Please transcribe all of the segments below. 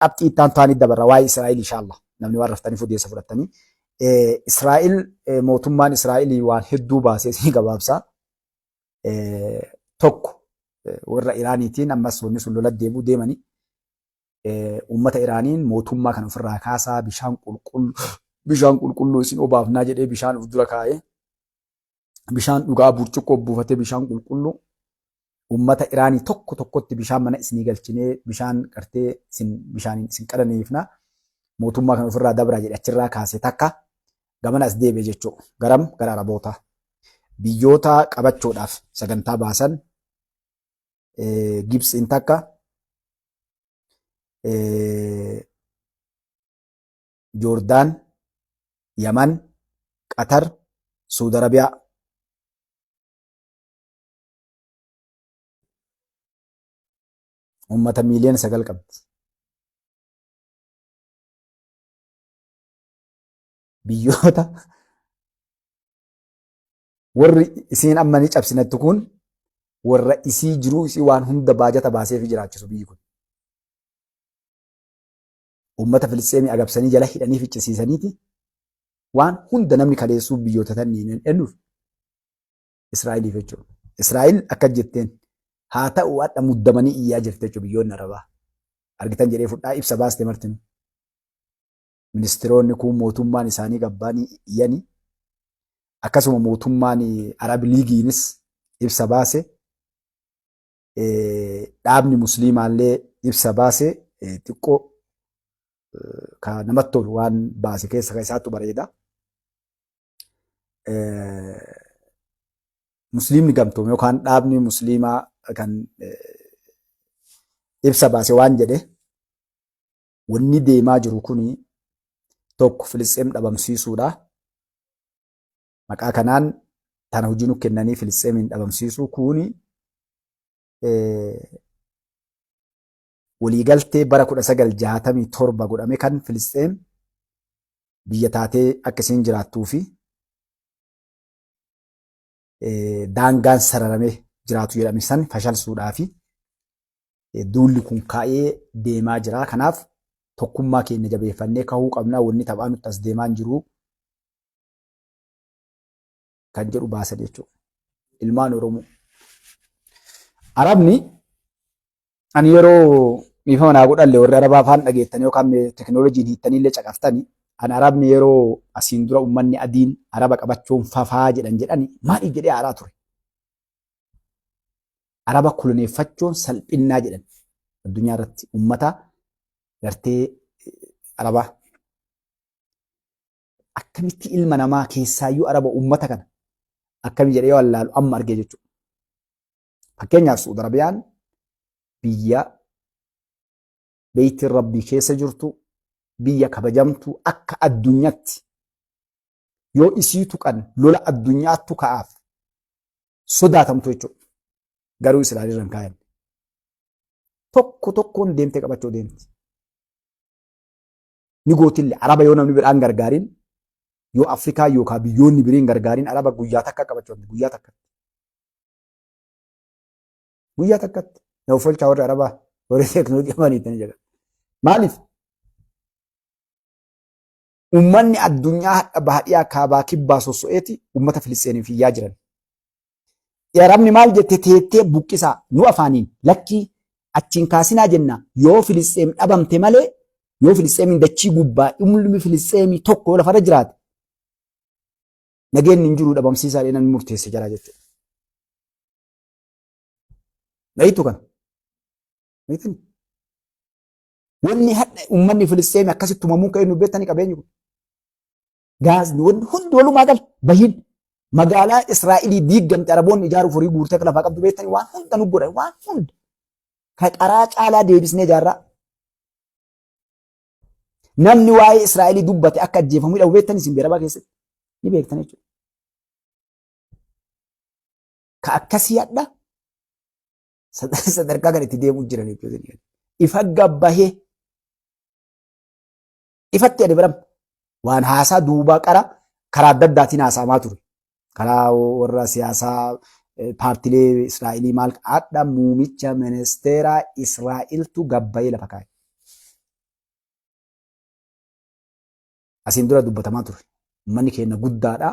Qabxii itti aantu taanii dabarra waa'ee Israa'el inshallah. Namni waan raftaniif odeessa fudhattanii. Israa'el, mootummaan Israa'el waan hedduu baasee isin gabaabsa. Tokko, warra Iraaniitiin ammas wanni sun lola deebuu deemanii uummata Iraaniin mootummaa kana ofirraa kaasaa, bishaan qulqulluu isin obaafnaa jedhee bishaan of dura kaa'ee, bishaan dhugaa burcuqqoo buufatee, bishaan qulqulluu uummata Iraanii tokko tokkotti bishaan mana isinii galchinee, bishaan gartee isin bishaaniin isin qananiifna, mootummaa kana ofirraa dabraa jedhe. Achirraa kaasee takka gamana as deebi'e jechuudha. Garam? Gara Arabootaa. Biyyoota qabachuudhaaf sagantaa baasan Gibxiin takka, Joordaan, Yaman, Qatar, Suudi Arabiyaa. Uummata miiliyoona 9 qabdi. Biyyoota warri isiin amma ni cabsinattu kun warra isii jiruu isii waan hunda baajata baasee fi jiraachisu biyyi kun. Uummata Filisxeemii agabsanii jala hidhanii ficcisiisaniiti waan hunda namni kaleessuu biyyoota tanniin eenyuuf? Israa'eliif jechuudha. Israa'el akka jetteen haa ta'u, hadha muddamanii iyyaa jirti jechuudha biyyoonni Arabaa. Argitan jedhee fudhaa, ibsa baaste martinu. Ministiroonni kun mootummaan isaanii gabbaanii iyyanii, akkasuma mootummaan Arab Liigiinis ibsa baase, dhaabni Musliimaallee ibsa baase. Xiqqoo ka namatti tolu waan baase keessa ka isaattu bareeda. Musliimni gamtoome yookaan dhaabni Musliimaa kan ibsa baase waan jedhe, wanni deemaa jiru kuni tokko Filisxeem dhabamsiisuudha. Maqaa kanaan tana hojii nu kennanii Filisxeemiin dhabamsiisuu kuni waliigaltee bara 1967 godhame kan Filisxeem biyya taatee akka isiin jiraattuu fi daangaan sararamee jiraatu jedhame san fashalsuudhaa fi duulli kun ka'ee deemaa jira. Kanaaf tokkummaa keenya jabeeffannee kahuu qabna. Wanni taphaa nutti as deemaa hin jiru kan jedhu baasan jechuudha. Ilmaan Oromoo. Arabni ani yeroo dhiifama naa godhalle, warri Arabaa afaan dhageettanii yookaan teknooloojiin hiittanii illee caqaftanii, ani Arabni yeroo asiin dura uummanni adiin Araba qabachuun fafaa jedhan jedhani maaliif jedhee aaraa ture. Araba koloneeffachuun salphinnaa jedhan addunyaa irratti uummata gartee Arabaa. Akkamitti ilma namaa keessaayyuu Araba uummata kana akkami jedhee yoo allaalu amma argee jechuudha. Fakkeenyaaf, Suudi Arabiyaan biyya beeytiin Rabbii keessa jirtu, biyya kabajamtu, akka addunyaatti yoo isii tuqan lola addunyaattu ka'aaf sodaatamtu jechuudha. Garuu Israa'el irra hin kaayan. Tokko tokkoon deemtee qabachuu deemti. Ni gootille Araba yoo namni biraan gargaarin, yoo Afrikaa yookaan biyyoonni biriin gargaarin, Araba guyyaa takka qabachuu guyyaa takkatti. Guyyaa takkatti. Na uffolchaa warri Arabaa warri teeknooloojii amaniitti ni jedhan. Maaliif? Uummanni addunyaa hadha baadiyyaa kaabaa kibbaa sosso'eeti uummata Filisxeeniif iyyaa jiran. Arabni maal jette? Teettee buqqisaa nu afaaniin lakkii achiin kaasinaa jenna, yoo Filisxeem dhabamte malee, yoo Filisxeemiin dachii gubbaa ilmi Filisxeemii tokko yoo lafarra jiraate nageenyi hin jiru, dhabamsiisaa jedhee namni murteesse jira jechuudha. Dhayitu kana. Dhayitu. Wanni hadha uummanni Filisxeemii akkasitti tumamuun ka'ee nu beektanii qabeenyi kun. Gaazni wanni hundi walumaa gala bahin magaalaa Israa'elii diigamte Araboonni ijaaruuf horii guurtee akka lafaa qabdu beektanii, waan hunda nu godhan, waan hunda. Ka qaraa caalaa deebisnee ijaarraa. Namni waa'ee Israa'elii dubbate akka ajjeefamu hidhamu beektanii isin beerabaa keessatti ni beektan jechuudha. Ka akkasii hadha sadarkaa kan itti deemuu jiran jechuudha. Ifa gabbahee ifatti ani biram waan haasaa duubaa qara karaa adda addaatiin haasa'amaa ture. Karaa warra siyaasaa paartilee Israa'elii maal, hadha muumicha ministeeraa Israa'eltu gabbayee lafa kaa'e. Asiin dura dubbatamaa ture. Uummanni keenya guddaadha.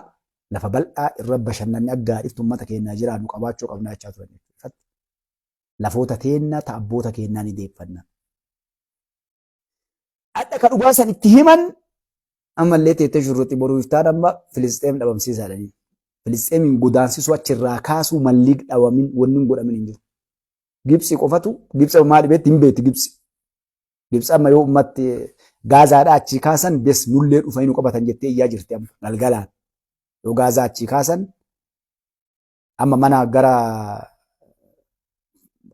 Lafa bal'aa irra bashannanni akka gaariitti uummata keenyaa jiraannu qabaachuu qabna jechaa turan jechuudha. Lafoota teenna ta abboota keennaa ni deeffanna. Hadha ka dhugaa san itti himan ammallee teettee shurruxi boruu iftaan amma Filisxeem dhabamsiisaa jedhanii. Filisxeemiin godaansisuu achirraa kaasuu malliig dhawamin wanni hin godhamin hin jiru. Gibxi qofatu Gibxi maa dhibeetti hin beekti Gibxi. Gibxi amma yoo ummatti Gaazaadhaa achii kaasan bes nullee dhufanii nu qabatan jettee iyyaa jirti amma galgalaan. Yoo Gaazaa achii kaasan amma mana gara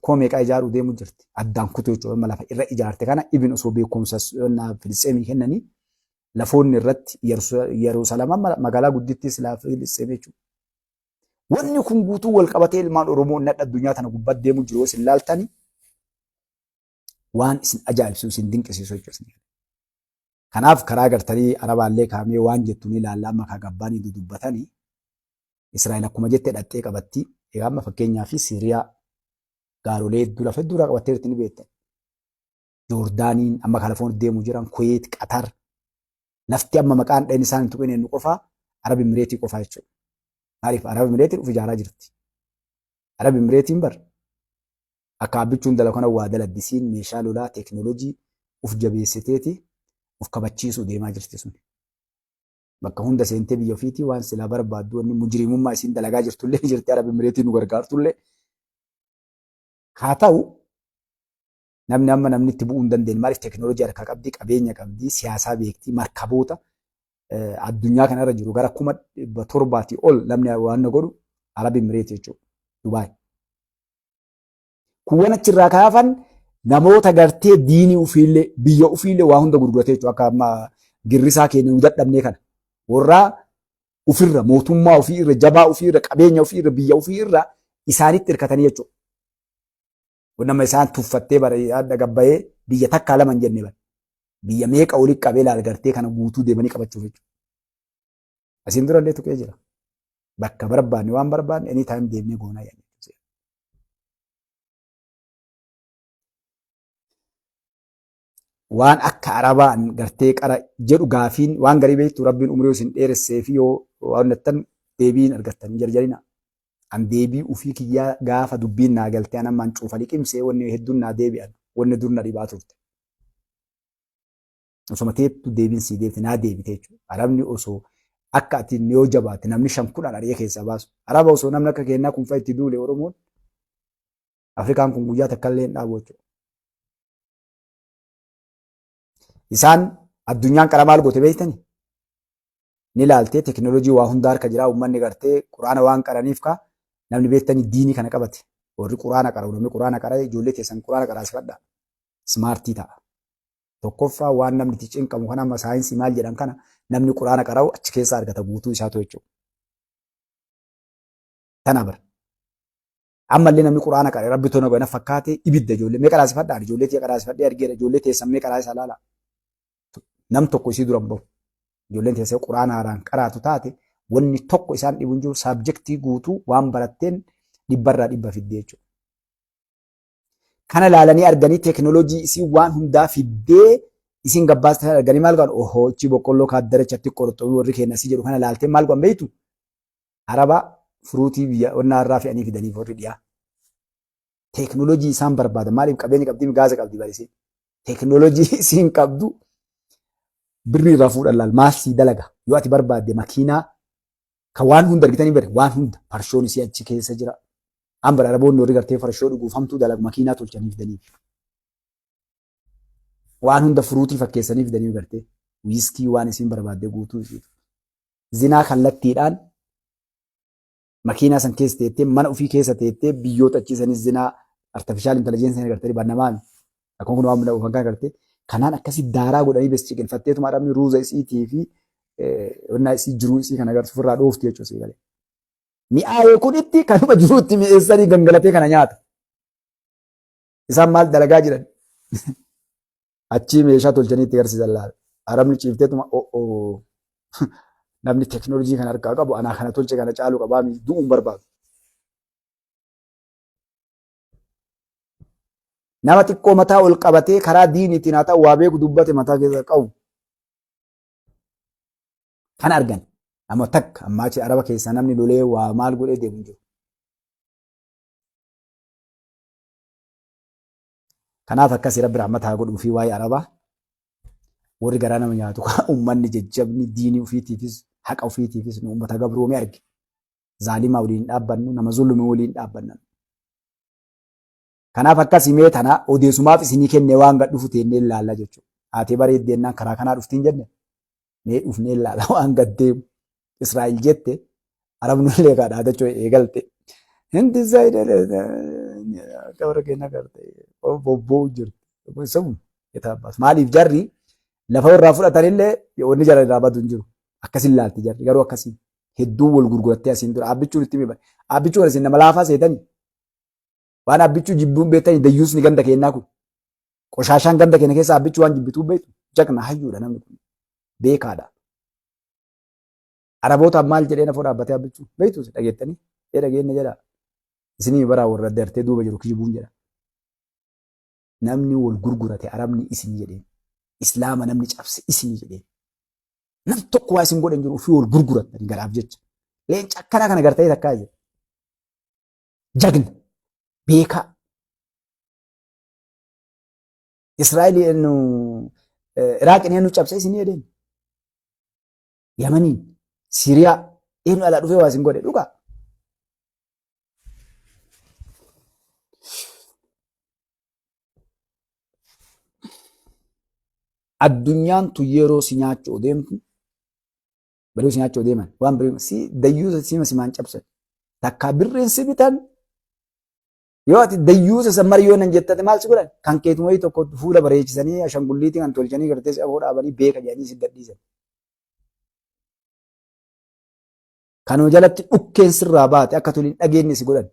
koo meeqaa ijaaruu deemu jirti. Addaan kutuu jechuudha. Amma lafa irra ijaarte kana ibin osoo beekumsa Filisxeemii kennanii lafoonni irratti Yerusaalem amma magaalaa guddittii silaa Filisxeem jechuudha. Wanni kun guutuu wal qabatee ilmaan Oromoo nadha addunyaa tana gubbaatti deemu jiru yoo isin laaltani waan isin ajaa'ibsiisu isin dinqisiisu jechuudha. Kanaaf karaa gartanii Arabaallee kaamee waan jettu ni ilaalla amma kaa gabbaanii dudubbatanii Israa'el akkuma jette dhaxxee qabatti. Egaa amma fakkeenyaa fi Siiriyaa gaarolee hedduu lafa hedduu irraa qabatteerti ni beektan. Joordaaniin amma kalafoon deemu jiran Kuweet, Qatar lafti amma maqaan dheen isaan hin tuqin eenyu qofaa Arab Imireetii qofaa jechuudha. Maaliif Arab Imireetiin of ijaaraa jirti. Arab Imireetiin bar akka abbichuun dalagu kana waa daladdisiin meeshaa lolaa teekinooloojii uf jabeessiteeti uf kabachiisuu deemaa jirti sun. Bakka hunda seentee biyya ofiitii waan silaa barbaaddu wanni mujriimummaa isiin dalagaa jirtullee ni jirti Arab Imireetii nu gargaartullee. Haa ta'u namni amma namni itti bu'uu hin dandeenye maaliif teekinooloojii harkaa qabdi qabeenya qabdi siyaasaa beekti markaboota addunyaa kanarra jiru gara 700,000 ol namni waan na godhu Arab Imireetii jechuudha Dubaay. Kuuwwan achirraa kaafan namoota gartee diinii ofiillee biyya ofiillee waa hunda gurguratee jechuudha. Akka amma girrisaa keenya nu dadhabnee kana. Warraa ofirra mootummaa ofii irra jabaa ofii irra qabeenya ofii irra biyya ofii irra isaanitti hirkatanii jechuudha. Nama isaan tuffattee bara yaadda gabbayee biyya takkaa lama hin jenne bara. Biyya meeqa olii qabee laal gartee kana guutuu deemanii qabachuuf jechuudha. Asiin durallee tuqee jira. Bakka barbaanne waan barbaanne anytime deemnee goonaa jedhanii. Waan akka Arabaan gartee qara jedhu gaafiin waan garii beektu rabbiin umrii isin dheeressee fi yoo waan nattan deebiin argattan hin jarjarina. An deebii ufii kiyyaa gaafa dubbiin naa galtee an ammaan cuufa liqimsee wanni hedduun naa deebi'an wanni dur na dhibaa turte. Osoma teettu deebiin sii deebite naa deebite jechuudha. Arabni osoo akka ati yoo jabaatte namni shan kudhan ari'ee keessaa baasu. Araba osoo namni akka keenyaa kun fa'a itti duule Oromoon Afrikaan kun guyyaa takka illee hin dhaabu jechuudha. Isaan addunyaan qara maal goote beektani? Ni laaltee teekinooloojii waa hunda harka jira uummanni gartee quraana waan qaraniif kaa namni beektani diinii kana qabate. Warri quraana qara'u namni quraana qara'e ijoollee teessan quraana qaraasifadha. Smaartii ta'a. Tokkoffaa waan namni itti cinqamu kana amma saayinsii maal jedhan kana namni quraana qara'u achi keessaa argata guutuu isaatu jechuudha. Tana bara. Ammallee namni quraana qara'e rabbi tona godhe na fakkaate ibidda ijoollee mee qaraasifadhaa ijoollee tiyya qaraasifadhee argeera ijoollee teessan mee qaraasisaa laala. Nam tokko isii dura hin bahu. Ijoolleen teessee quraana haaraan qaraatu taate wanni tokko isaan dhibu hin jiru saabjektii guutuu waan baratteen dhibbarraa dhibba fiddee jechuudha. Kana laalanii arganii teekinooloojii isii waan hundaa fiddee isiin gabbaasta sana arganii maal godhan ohoo ichi boqqolloo kaaddarachatti qorxomii warri keenya asii jedhu kana laaltee maal godhan beektu araba furuutii biyya onnaa irraa fe'anii fidaniif warri dhiyaa. Teekinooloojii isaan barbaadan maaliif qabeenya qabdii gaaza qabdi barisee teekinooloojii isiin qabdu birrii irraa fuudhan laal maal sii dalaga yoo ati barbaadde makiinaa Kan waan hunda argitanii bare waan hunda farshoon isii achi keessa jira. An bara Araboonni warri gartee farshoo dhuguuf hamtuu dalagu makiinaa tolchanii fidaniif. Waan hunda furuutii fakkeessanii fidaniif gartee wiiskii waan isiin barbaadde guutuu isiitu. Zinaa kallattiidhaan makiinaa san keessa teettee mana ofii keessa teettee biyyoota achiisanis zinaa artifishaal intellijensiin gartee bannamaami. Akkuma kun waan mul'atu kan gartee kanaan akkasi daaraa godhanii bes ciqilfatteetuma arabni ruuza isiitii fi onnaa isii jiruu isii kana agartu ofirraa dhoofti jechuudha sii galee. Mi'aayee kun itti kanuma jiruutti mi'eessanii gangalatee kana nyaata. Isaan maal dalagaa jiran? Achii meeshaa tolchanii itti agarsiisan laala. Arabni ciifteetuma o'oo namni teekinooloojii kana harkaa qabu anaa kana tolche kana caalu qabaa du'uun barbaadu. Nama xiqqoo mataa ol qabatee karaa diiniitiin haa ta'u waa beeku dubbate mataa keessa qabu. Kan argan nama takka ammaa achi Araba keessaa namni lolee waa maal godhee deemu hin jiru. Kanaaf akkasii Rabbi rahmata haa godhuu fi waa'ee Arabaa warri garaa nama nyaatu uummanni jajjabni diinii ofiitiifis haqa ofiitiifis nu uummata gabroome arge. Zaalimaa waliin dhaabbannu nama zulumii waliin dhaabbanna. Kanaaf akkasii mee tana odeessumaaf isinii kennee waan gad dhufu teennee ilaalla jechuudha. Haatee bareeddeennaan karaa kanaa dhuftiin jenne mee dhufnee ilaala waan gad deemu. Israa'el jette Arabni illee kaa dhaadachuu eegalte. Hindi akka warra keenya garte bobba'uu jirti. Sabu etaabbaas maaliif jarri lafa irraa fudhatanillee wanni jara irraa badu hin jiru. Akkasin laalti jarri garuu akkasii hedduu wal gurgurattee asiin dura abbichuun itti himi. Abbichuun isin nama laafaa seetanii. Waan abbichuu jibbuun beektanii dayyuusni ganda keenyaa kun. Qoshaashaan ganda keenya keessa abbichuu waan jibbituu beektu jagna hayyuudha namni kun. Beekaadha. Arabootaan maal jedhee nafoo dhaabbatee abbichuu beektu dhageettanii ee dhageenne jedha. Isinii baraa warra dartee duuba jiru kijibuun jedha. Namni wal gurgurate arabni isinii jedheen. Islaama namni cabse isinii jedheen. Nam tokko waa isin godhan jiru ofii wal gurgurattanii garaaf jecha. Leenca akkanaa kana gartee takkaa jira. Jagna beekaa. Israa'el Iraaqin eenyu cabse isinii jedheen. Yamaniin, Siiriyaa eenyu alaa dhufee waa isin godhe dhugaa. Addunyaan tun yeroo si nyaachuu deemtu Baruu si nyaachuu deeman waan birrii si dayyuusa sima simaan cabsan takkaa birriin si bitan yoo ati dayyuusa san mari yoo nan jettate maal si godhan kan keetuma wayii tokko fuula bareechisanii ashangulliitii kan tolchanii gartee si afoo dhaabanii beeka jedhanii si gadhiisan. Kanuma jalatti dhukkeen sirraa baate akka toli hin dhageenye si godhan.